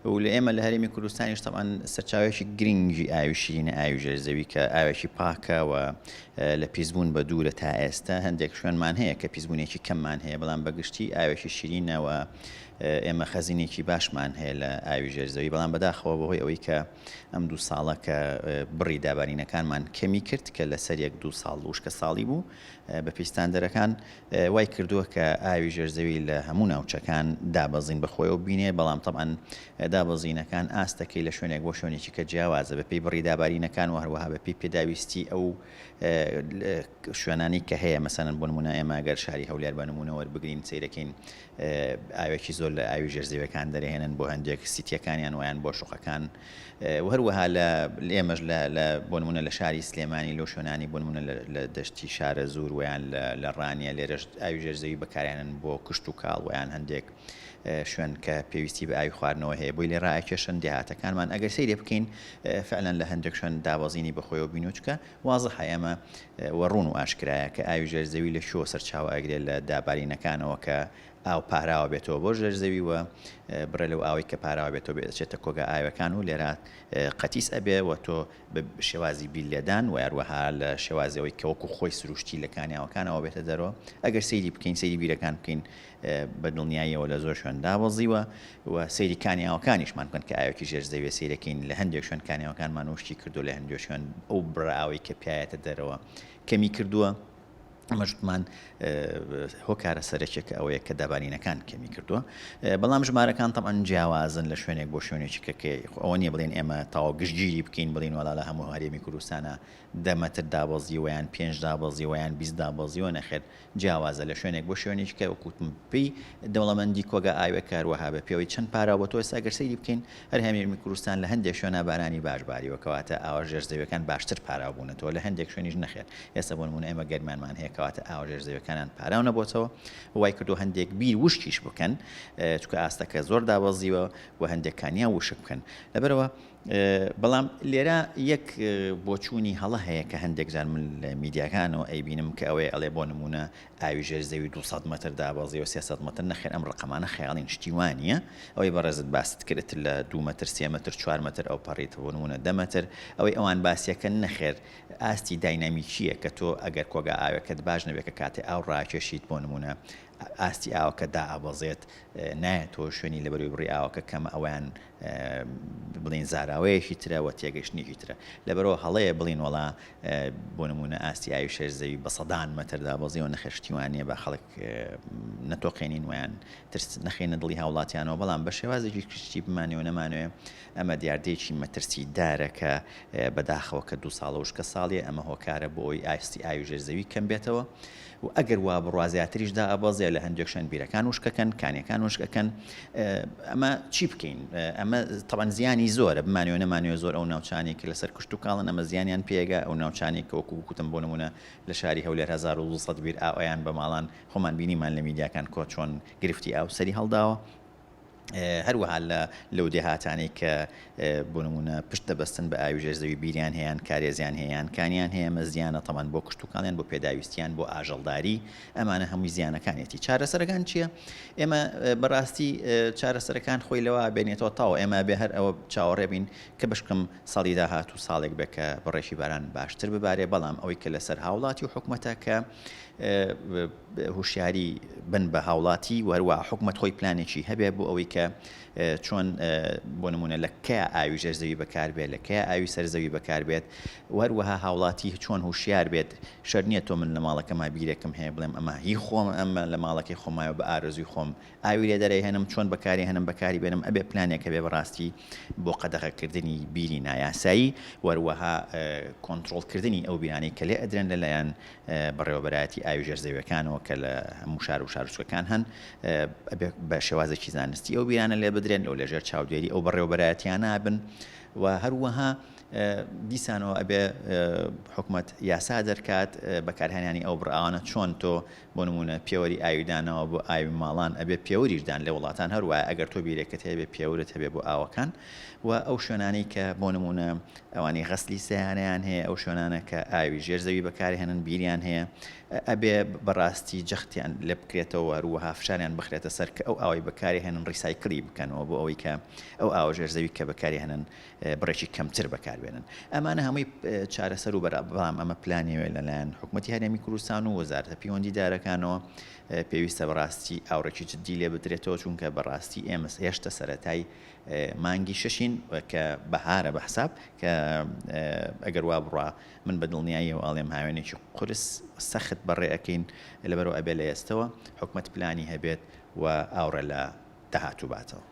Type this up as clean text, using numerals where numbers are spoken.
و لە ئێمە لە هەرێمی کوردستانیش تەبعەن سەرچاوەیەکی گرنگی ئاوی شیرینە ئاوی ژێر زەوی کە ئاوێکی پاکە و لە پیسبوون بە دوورە تا ئێستا هەندێک شوێنمان هەیە کە پیسبوونێکی کەممان هەیە بەڵام بەگشتی ئاوێکی شیرینە و ئێمە خەزینێکی باشمان هەیە لە ئاوی ژێر زەوی بەڵام بەداخەوە بەهۆی ئەوەی کە ئەم دوو ساڵە کە بڕی دابارینەکانمان کەمی کرد کە لەسەر یەک دوو ساڵ وشکە ساڵی بوو بە پێی ستاندەرەکان وای کردووە کە ئاوی ژێر زەوی لە هەموو ناوچەکان دابەزین بەخۆیەوە بینێ، بەڵام تەبعەن دابەزینەکان ئاستەکەی لە شوێنێک بۆ شوێنێکی کە جیاوازە بەپێی بڕی دابارینەکان و هەروەها بەپێی پێداویستی ئەو شوێنانی کە هەیە مەسەلەن بۆ نمونە ئێمە گەر شاری هەولێر بە نمونە وەربگرین سەیرەکەین ئاوێکی زۆر لە ئاوی ژێر زەویەکان دەرهێنن بۆ هەندێک سیتیەکانیان ویان بۆ شوقەکان و هەروەها لە ئێمەش لە لە بۆ نمونە لە شاری سلێمانی لەو شوێنانی بۆ نمونە لە دەشتی شارەزوور ویان لە لە ڕانیە لێرەش ئاوی ژێر زەوی بەکارێنن بۆ کشت و کاڵ ویان هەندێک شوێن کە پێویستی بە ئاوی خواردنەوە هەیە بۆی لێ ڕائەکێشن دێهاتەکانمان ئەگەر سەیرێ بکەین فعلا لە هەندێک شوێن دابەزینی بەخۆیەوە بینیوە چونکە وازحە ئێمە و ڕوون و ئاشکرایە کە ئاوی ژێر زەوی لە کوێوە سەرچاوە ئەگرێت لە دابارینەکانەوە کە ئاو پاراوە بێتەوە بۆ ژێر زەوی و بڕێ لەو ئاوەی کە پاراوە بێتەوە بێ ئەچێتە کۆگا ئاوەکان و لێرە قەتیس ئەبێ و تۆ بە شێوازی بیل لێدان و هەروەها لە شێوازی ئەوەی کە وەکو خۆی سروشتی لە کانیاوەکانەوە بێتە دەرەوە ئەگەر سەیری بکەین سەیری بیرەکان بکەین بە دڵنیاییەوە لە زۆر شوێن دابەزیوە و سەیری کانیاوەکانیشمان بکەن کە ئاوێکی ژێر زەویە سەیرەکەین لە هەندێک شوێن کانیاوەکانمان وشکی کردو لە هەندێک شوێن ئەو بڕە ئاوەی کە پیایەتە دەرەوە کەمی کردووە ئەمەش وتمان هۆکارە سەرەکیەکە ئەوەیە کە دابارینەکان کەمی کردووە بەڵام ژمارەکان تەبعەن جیاوازن لە شوێنێک بۆ شوێنێکی کە کە ئەوە نییە بڵێن ئێمە تاوا گشتگیری بکەین بڵین وەڵا لە هەموو هەرێمی کوردستانە دە مەتر دابەزیوە یان پێنج دابەزیوە یان 20 دابەزیوە نەخێر جیاوازە لە شوێنێک بۆ شوێنێکی کە وەکو وتم پێی دەوڵەمەندی کۆگا ئاوێکە هەروەها بە پێوەی چەند پاراو بە تۆ ئێستا گەر سەیری بکەین هەر هەرێمی کوردستان لە هەندێک شوێنا بارانی باش باریوە کەواتە ئاوە ژێر زەویەکان باشتر پاراو بوونەتەوە لە هەندێک شوێنیش نەخێر ئێستا بۆ نموونە ئێمە گەرمیانمان هەیە کەواتە ئاوە ژێر زەویەکانیان پاراو نەبۆتەوە وای کردووە هەندێک بیر وشکیش بکەن چونکە ئاستەکە زۆر دابەزیوە و هەندێک کانیان وشک بکەن لەبەرەوە بەڵام لێرە یەک بۆچوونی هەڵە هەیە کە هەندێک جار من لە میدیاکانەوە ئەیبینم کە ئەوەیە ئەڵێ بۆ نموونە ئاوی ژێر زەوی 200 مەتر دابەزیوە 300 مەتر نەخێر ئەم ڕقەمانە خەیاڵین شتی وا نییە ئەوەی بەڕێزت باست کرد ئیتر لە دوو مەتر سێ مەتر چوار مەتر ئەو پەڕیت بۆ نموونە دە مەتر ئەوەی ئەوان باسیەکەن نەخێر ئاستی داینامیکییە کە تۆ ئەگەر کۆگا ئاوەکەت باش نەبێت کە کاتێ ئاو ڕاکێشیت بۆ نموونە ئاستی ئاوەکە دائەبەزێت نایەتەوە شوێنی لەبەرەوەی بڕی ئاوەکە کەمە ئەویان بڵین زاراوەیەکی ترە و تێگەشتنێکی ترە لەبەرەوە هەڵەیە بڵین وەڵا بۆ نمونە ئاستی ئاوی شێر زەوی بە سەدان مەتر دابەزیەوە نەخێر شتی وا نییە بە خەڵک نەتۆقێنین ویان ترس نەخێنە دڵی هاوڵاتیانەوە بەڵام بە شێوازێکی گشتی بمانەوە نەمانەوێ ئەمە دیاردەیەکی مەترسیدارە کە بەداخەوە کە دوو ساڵە وشکە ساڵیە ئەمە هۆکارە بۆ ئەوەی ئاستی ئاوی ژێر زەوی کەم بێتەوە و ئەگەر وا بڕوا زیاتریش دائەبەزێ لە هەندێک شوێن بیرەکان وشکەکەن کانیەکان وشکەکەن ئەمە چی بکەین ئەمە تەبعەن زیانی زۆرە بمانەوێ نەمانەوێ زۆر ئەو ناوچانەی کە لەسەر کشتوکاڵن ئەمە زیانیان پێگا ئەو ناوچانەی کە وەکو وتم بۆ نمونە لە شاری هەولێر 1200 بیر ئاویان بە ماڵان خۆمان بینیمان لە میدیاکان کۆ چۆن گرفتی ئاو سەری هەڵداوە هەروەها لە لەو دێهاتانەی کە بۆ نموونە پشت دەبەستن بە ئاوی ژێر زەوی بیریان هەیە یان کارێزیان هەیە یان کانیان هەیە ئەمە زیانە تەبعەن بۆ کشتوکاڵیان بۆ پێداویستیان بۆ ئاژەڵداری ئەمانە هەمووی زیانەکانێتی چارەسەرەکان چییە؟ ئێمە بەڕاستی چارەسەرەکان خۆی لەوە بێنێتەوە تاوە ئێمە بێ هەر ئەوە چاوەڕێ بین کە بشکم ساڵی داهاتوو ساڵێک بێ کە بڕێکی باران باشتر ببارێ بەڵام ئەوەی کە لەسەر هاوڵاتی و حکومەتە کە هوشیاری بن بە هاوڵاتی و هەروەها حکومەت خۆی پلانێکی هەبێ بۆ ئەوەی کە چۆن بۆ نمونە لە کە ئاوی ژێر زەوی بەکاربێت لە کە ئاوی سەر زەوی بەکاربێت و هەروەها هاوڵاتی چۆن هوشیار بێت شەر نییە تۆ من لە ماڵەکەما بیرێکم هەیە بڵێم ئەمە هی خۆم ئەمە لە ماڵەکەی خۆمایەوە بە ئارەزووی خۆم ئاوی لێ دەرەهێنم چۆن بەکاری هێنم بەکاری بێنم ئەبێ پلانێک هەبێ بەڕاستی بۆ قەدەغەکردنی بیری نایاسایی وەروەها کۆنترۆڵکردنی ئەو بیرانەی کە لێ ئەدرێن لەلایەن بەڕێوەبەرایەتی ئاوی ژێر زەویەکانەوە کە لە هەموو شار و شارۆچکەکان هەن ئەبێ بە شێوازێکی زانستی ئەو بیرانە لێ بدرێن لەو لەژێر چاودێری ئەو بەڕێوەبەرایەتیانە بن و هەروەها دیسانەوە ئەبێ حکومەت یاسا دەرکات بەکارهێنانی ئەو بڕە ئاوانە چۆن تۆ بۆ نمونە پێوەری ئاوی داناوە بۆ ئاوی ماڵان ئەبێ پێوەریش دان لە وڵاتان هەر وایە ئەگەر تۆ بیرێکت هەیە بێ پێورت هەبێ بۆ ئاوەکان و ئەو شوێنانەی کە بۆ نمونە ئەوانەی غەسلی سەیارەیان هەیە ئەو شوێنانە کە ئاوی ژێر زەوی بەکارهێنن بیریان هەیە ئەبێ بەڕاستی جەختیان لێ بکرێتەوە هەروەها فشاریان بخرێتە سەر کە ئەو ئاوەی بەکارهێنن ڕیسایکلی بکەنەوە بۆ ئەوەی کە ئەو ئاوە ژێر زەوی کە بەکارهێنن بڕێکی کەمتر بەکاربێنن. ئەمانە هەمووی چارەسەر و بەڵام ئەمە پلانیەوە لەلایەن حکومەتی هەرێمی کوردستان و وەزارەتە پەیوەندیدارەکانەوە پێویستە بەڕاستی ئاوڕێکی جددی لێ بدرێتەوە چونکە بەڕاستی ئێمە هێشتا سەرەتای مانگی شەشین کە بەهارە بە حساب کە ئەگەر وا بڕوا من بە دڵنیاییەوە ئەڵێم هاوێنێکی قورس سەخت بەڕێ ئەکەین لەبەرەوە ئەبێ لە ئێستەوە حکومەت پلانی هەبێت و ئاوڕێ لە داهاتوو باتەوە.